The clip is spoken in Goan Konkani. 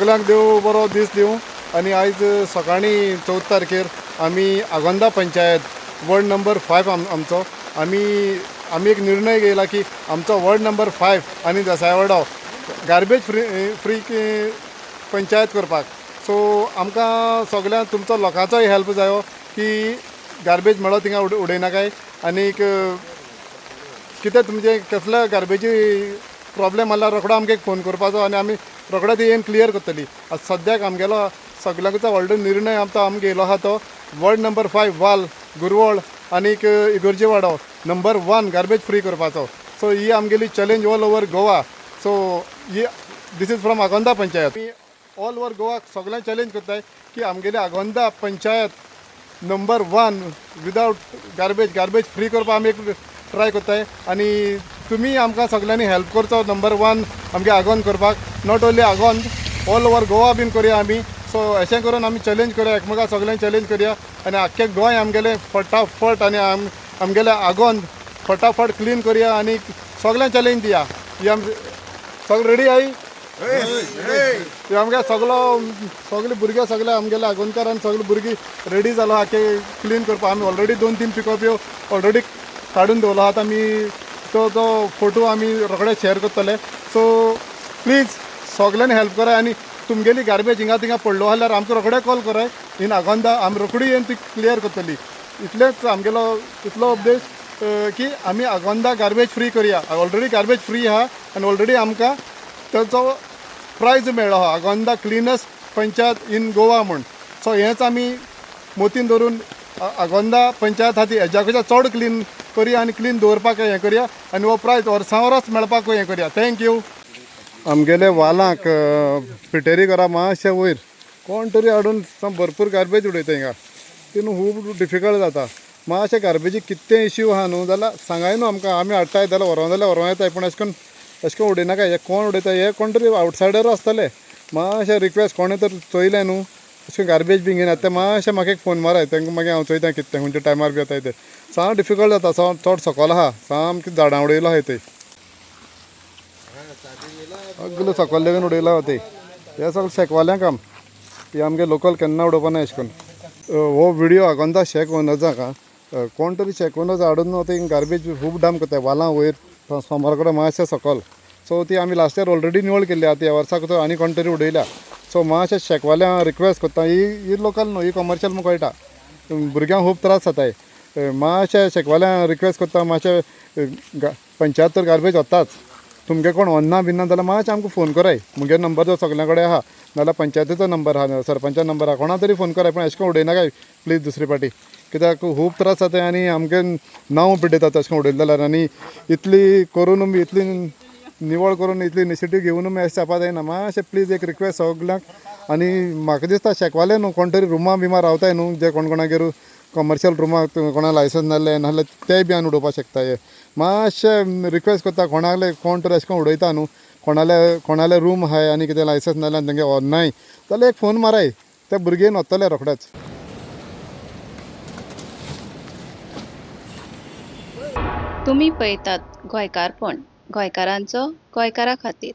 सगळ्यांक देव बरो दीस दिवं. आनी आयज सकाळीं 14 तारखेर आमी आगोंदा पंचायत वॉर्ड नंबर 5 आमचो आमी आमी एक निर्णय घेयला की आमचो वॉर्ड नंबर 5 आनी देसायवाडो गार्बेज फ्री पंचायत करपाक. सो आमकां सगळ्यांक तुमचो लोकांचोय हेल्प जायो की गार्बेज मेळो थिंगा उडयनाकाय आनीक कितें तुमचें कसल्या गार्बेजी प्रॉब्लेम आसल्यार रोखडो आमकां एक फोन करपाचो आनी आमी रोखडो ती येवन क्लियर करतली. आतां सद्याक आमगेलो सगळ्यांचो व्हडलो निर्णय आमचो आमी घेयलो आसा तो वॉर्ड नंबर 5 वाल गुरवळ आनीक इगर्जेवाडो नंबर 1 गार्बेज फ्री करपाचो. सो ही आमगेली challenge all over Goa. So he this is from Agonda panchayat. आमी ऑल ओवर गोवा सगळ्यांक चॅलेंज करताय की आमगेली Agonda panchayat number 1 without garbage free करपाक आमी एक ट्राय करताय आनी तुमी आमकां सगळ्यांनी हेल्प करचो नंबर 1 आमगे आगोंद करपाक. Not only Agonda, all over Goa बीन करया आमी. सो अशें करून आमी चॅलेंज करया, एकमेकां सगळ्यांक चॅलेंज करया आनी आख्खें गोंय आमगेलें फटाफट आनी आमगेलें आगोंद फटाफट क्लीन करया आनी सगळ्यांक चॅलेंज दिया. ही आम सगळें रेडी I आमगे सगलो सगळे भुरगे सगळे आमगेले आगोंदकार आनी सगळे भुरगीं रेडी जालो आख्खे क्लीन करपाक. आमी ऑलरेडी 2-3 पिकअप ऑलरेडी काडून दवरलो आतां आमी तो तो फोटो आमी रोखडे शेअर करतले. सो प्लीज सगल्यांनी हेल्प कराय आनी तुमगेली गार्बेज हिंगा थिंगा पडलो जाल्यार आमकां रोखडे कॉल कराय इन आगोंदा, आमी रोखडी येवन ती क्लियर करतली. इतलेंच आमगेलो इतलो उपदेश की आमी आगोंदा गार्बेज फ्री करया. ऑलरेडी गार्बेज फ्री आहा आनी ऑलरेडी आमकां ताचो प्रायज मेळ्ळो आहा, आगोंदा क्लिनस्ट पंचायत इन गोवा म्हूण. सो हेंच आमी मोतीन धरून आगोंदा पंचायत आहा ती हेज्या चड क्लीन करया आनी क्लीन दवरपाक हें करया आनी हो प्रायज वर्सां वरस मेळपाक हें करया. Thank you. आमगेले वालांक पिटेरी घरा मातशें वयर कोण तरी हाडून भरपूर गार्बेज उडयता हिंगा, ती न्हू खूब डिफिकल्ट जाता. मातशें गार्बेजी कितें इश्यू आहा न्हू जाल्यार सांगाय न्हू आमकां, आमी हाडटाय जाल्यार व्हरों जाल्यार व्हरों येताय, पूण अशें करून अशें करून उडयनाका. हे कोण उडयता हे कोण तरी आवटसायडर आसतले. मातशें रिक्वेस्ट कोणें तर चोयलें न्हू अशें गार्बेज बी घेयना तें मातशें म्हाका एक फोन माराय, तांकां मागीर हांव चोयता कितें खंयच्या टायमार बी येताय तें. साम डिफिकल्ट जाता, चड सकयल आहा, सामकें झाडां उडयलो आहाय थंय, सगळें सकयल देगून उडयला आहा थंय. हें सगळें शेकवाल्यां काम, हे आमगे लोकल केन्ना उडोवपा ना अशें करून. हो विडियो आगोंदा शेक ओनर्साक कोण तरी शेक ओनर्स हाडून थंय गार्बेज खूब डंप करताय वालां वयर ट्रान्सफॉर्मर कडेन मातशें सकयल. सो ती आमी लास्ट इयर ऑलरेडी निवळ केल्ली आतां ह्या वर्साक तो आनी कोण तरी उडयल्या. सो मातशें शेकवाल्यांक रिक्वेस्ट करता, ही लोकल न्हू, ही कमर्शियल म्हूण कळटा, भुरग्यांक खूब त्रास जाताय. मातशें शेकवाल्यांक रिक्वेस्ट करता, मातशें पंचायत तर गार्बेज वताच, तुमगे कोण व्हरना बिन्ना जाल्यार मातशें आमकां फोन कराय. मुगे नंबर जो सगल्यां कडेन आहा, नाल्यार पंचायतीचो नंबर आहा, सरपंचा नंबर आहा, कोणा तरी फोन कराय, पूण अशें करून उडयनाकाय प्लीज दुसरे पाटी, कित्याक खूब त्रास जाताय आनी आमगे नांव पिडयतात अशें करून उडयले जाल्यार. आनी इतली करून इतली निवळ करून इतली इनिशिएटीव घेवन अशें जावपा जायना. मातशें प्लीज एक रिक्वेस्ट सगल्यांक. आनी म्हाका दिसता शेकवाले न्हू कोण तरी रुमां बिमां रावताय न्हू, जे कोण कोणागेर कमर्शियल रुमाक कोणा लायसन्स नासलें नासल्यार तेय बी हाडून उडोवपाक शकता. हे मातशें रिक्वेस्ट करता कोणाले कोण तरी अशें करून उडयता न्हू, कोणाले रूम आहाय आनी कितें लायसन्स नासल्यार तेंगे व्हरनाय जाल्यार एक फोन माराय, ते भुरगे व्हरतले रोखडेच. तुमी पळयतात गोंयकारपण, गोंयकारांचो गोंयकारा खातीर.